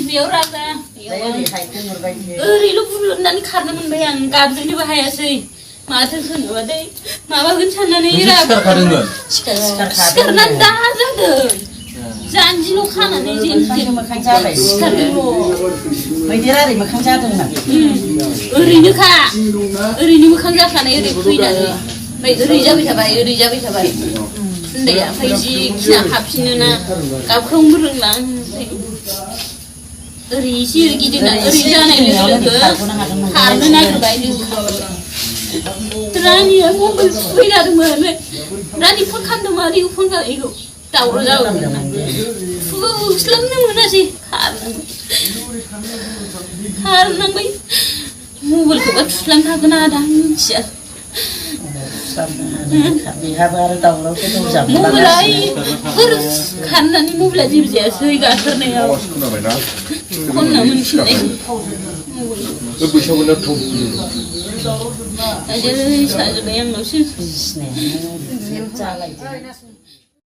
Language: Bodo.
बेयाव रागा ओरैल' बुलुनानै खारनो मोनबाय आं गाबज्रिनोबो हायासै माथो होनोबा दै माबागोन साननानै सिखारनानै दा जादों जानजिल' खानानै मोखां जाबाय मैदेर ओरै मोखां जादोंना ओरैनोखा ओरैनो मोखां जाखानाय ओरै फैनानै ओमफ्राय ओरै जाबाय थाबाय उन्दैया ओमफ्राय जि गिना हाबफिनोना गाबख्रावनोबो रोंला ओरै एसे ओरै गिदिंना ओरै जानाय लोगो खारनो नागिरबाय रानिया मबाइल फैगादोंमोन रानि फन खालामदोंमोन ओरै फन गायैखौ दावराव जाबाय फुस्लाबनो मोनासै खारनांबाय मबाइलखौबा थुस्लांनो हागोन आदा मिथिया मबाइला खारनानै मबाइला जेबो जायासै गाखोनायाव खनना मोनफिननाय साजोब्बाय आंनावसो